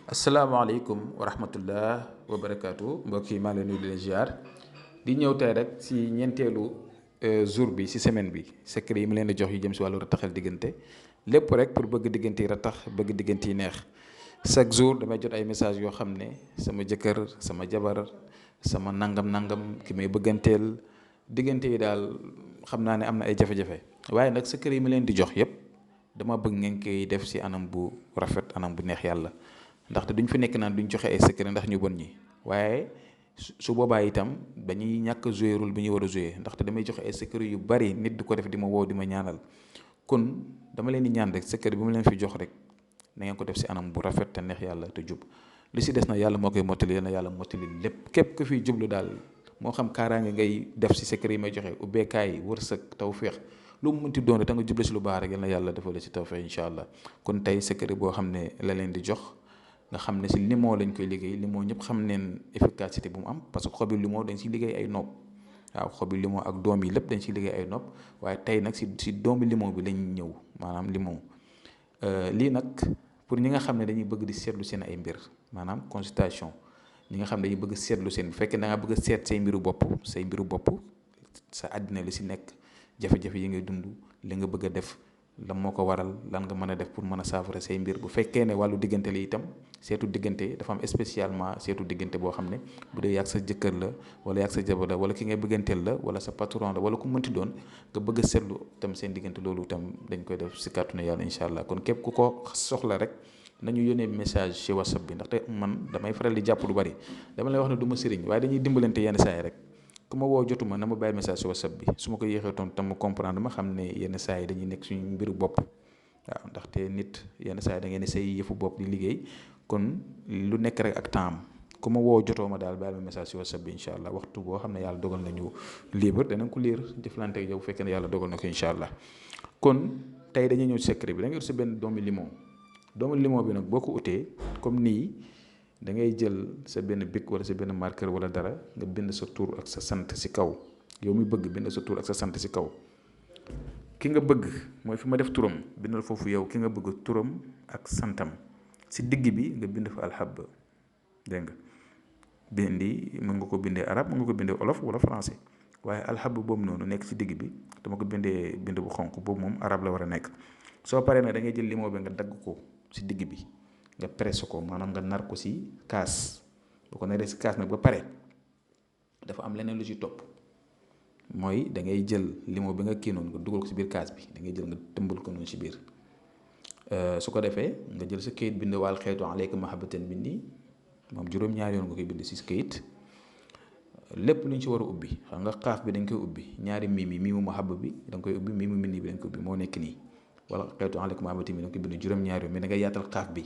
asalaamaaleykum wa rahmatullah wa barakaatu mbokk yi maa ngi leen nuyu di leen ziar di ñëw tey rek si ñeenteelu jour bi si semaine bi secret yi mu leen di jox yu jëm si wàllu rataxal diggante lépp rek pour bëgg diggante yi ratax bëgg diggante yi neex chaque jour damay jot ay message yoo xam ne sama jëkkër sama jabar sama nangam ki may bëgganteel diggante yi daal xam naa ne am na ay jafe-jafe waaye nag secret yi mu leen di jox yépp dama bëgg ngeen koy def si anam bu rafet anam bu neex yàlla. ndaxte duñ fi nekk naan duñ joxe ay secret ndax ñu bon ñi waaye su boobaa itam dañuy ñàkk jouer rôle bi ñuy war a jouer ndaxte damay joxe ay secret yu bari nit du ko def di ma woo di ma ñaanal kon dama leen di ñaan rek secret bi mu leen fi jox rek na ngeen ko def si anam bu rafet te neex yàlla te jub li si des na yàlla moo koy mottali na yàlla mottali lépp képp ku fiy jublu daal moo xam kaaraange ngay def si secret yi may joxe ubbeekaay wërsëg tawféex lu mu mënti doon te nga jublu si lu baax rek yal na yàlla defal la si tawféex incha allah kon tey secret boo xam ne la leen di jox. nga xam ne si limon lañ koy liggéey limon ñëpp xam neen efficacité bu mu am parce que xobi limon dañ siy liggéey ay nopp waaw xobi limon ak doom yi lépp dañ siy liggéey ay nopp waaye tey nag si doomi limon bi lañ ñëw maanaam limon lii nag pour ñi nga xam ne dañuy bëgg di seetlu seen ay mbir maanaam consultation ñi nga xam ne dañuy bëgg seetlu seen bu fekkee da nga bëgg a seet say mbiru bopp sa àddina li si nekk jafe-jafe yi ngay dund li nga bëgg a def lan moo ko waral lan nga mën a def pour mën a saafara say mbir bu fekkee ne wàllu diggante la itam seetu diggante dafa am spécialement seetu diggante boo xam ne bu dee yàgg sa jëkkër la wala yàgg sa jabar la wala ki ngay bëgganteel la wala sa patron la wala ku mënti doon nga bëgg a seetlu itam seen diggante loolu itam dañ koy def si kàttanu yàlla incha allah kon képp ku ko soxla rek nañu yónnee message ci whatsapp bi ndaxte man damay faral di jàpp lu bari dama lay wax ne du ma sëriñ waaye dañuy dimbalante yenn saa yi rek. ku ma woo jotuma na ma bàyyi message si whatsapp bi su ma ko yéexee tontu tam ma comprendre ma xam ne yenn saa yi dañuy nekk suñu mbiru bopp waaw ndaxte nit yenn saa yi da ngeen di say yëfu bopp di liggéey kon lu nekk rek ak temps ku ma woo jotoo ma daal bàyyi ma message si whatsapp bi incha allah waxtu boo xam ne yàlla dogal nañu libre danañ ko lire jëflante ak yow bu fekkee ne yàlla dogal na ko incha allah kon tey dañuy ñëw secret bi da nga yor si benn doomu limon bi nag boo ko utee comme nii. da ngay jël sa benn bic wala sa benn marqueur wala dara nga bind sa tur ak sa sant si kaw yow mi bëgg bind sa tur ak sa sant si kaw ki nga bëgg mooy fi ma def turam bindal foofu yow ki nga bëgg turam ak santam si digg bi nga bind fa alxab dégg nga bindi mën nga ko bindee arab mën nga ko bindee olof wala français waaye alxab boobu noonu nekk si digg bi dama ko bindee bind bu xonq boobu moom arab la war a nekk soo paree nag da ngay jël limon bi nga dagg ko si digg bi nga presse ko maanaam nga nar ko si kaas boo ko naree si kaas nag ba pare dafa am leneen lu ci topp mooy da ngay jël limon bi nga kii noonu nga dugal ko si biir kaas bi da ngay jël nga tëmbal ko noonu si biir su ko defee nga jël sa kayit bind waal xeetu aleyka mahabbatan minni moom juróom-ñaari yoon nga koy bind si kayit lépp lu ñu ci war a ubbi xam nga xaaf bi dañ koy ubbi ñaari miimu mahabba bi da nga koy ubbi miimu minni bi dañ koy ubbi moo nekk nii wala xeetu aleyka mahabbatan minni da nga koy bind juróom-ñaari yoon mais da ngay yaatal xaaf bi.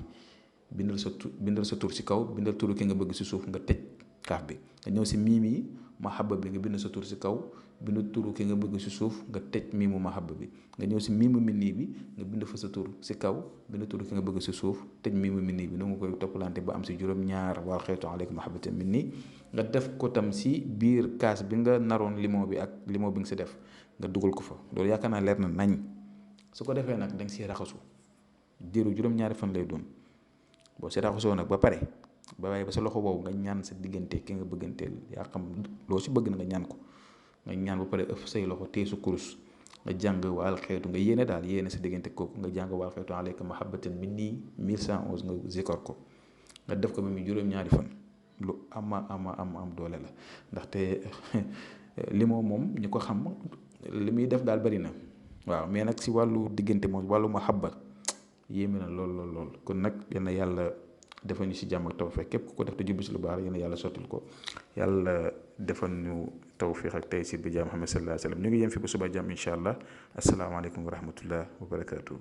bindal sa tur si kaw bindal turu ki nga bëgg si suuf nga tëj kaaf bi nga ñëw si miimi mahabba bi nga bind sa tur si kaw bind turu ki nga bëgg si suuf nga tëj miimu mahabba bi nga ñëw si miimu minni bi nga bind fa sa tur si kaw bind turu ki nga bëgg si suuf tëj miimu minni bi noonu nga koy toppalante ba am si juróom-ñaar wal xeetu aleyka mahabbatan minni nga def ko tam si biir kaas bi nga naroon limon bi ak limon bi nga si def nga dugal ko fa loolu yaakaar naa leer na nañ su ko defee nag da nga siy raxasu diiru juróom-ñaari fan lay doon. boo si raxasoo nag ba pare ba waaye ba sa loxo boobu nga ñaan sa diggante ki nga bëgganteel yaa xam loo si bëgg na nga ñaan ko nga ñaan ba pare ëpp say loxo téye su kurus nga jàng waal xeetu nga yéene daal yéene sa diggante kooku nga jàng waal xeetu aleyka mahabbatan minni 1111 nga zikar ko nga def ko ba muy juróom-ñaari fan lu am doole la ndaxte limon moom ñu ko xam li muy def daal bari na waaw mais nag si wàllu diggante moom wàllu mahabba yéeme na lool kon nag yal na yàlla defal ñu si jàmm ak tawfeex képp ku ko def te jubbi si lu baax yal na yàlla sottil ko yàlla defal ñu tawfeex ak taysiir bi jaam Muhammad sallallahu alayhi wa sallam ñu ngi yem fi ba suba jàmm incha allah asalaamaaleykum wa rahmatullah wa barakaatu.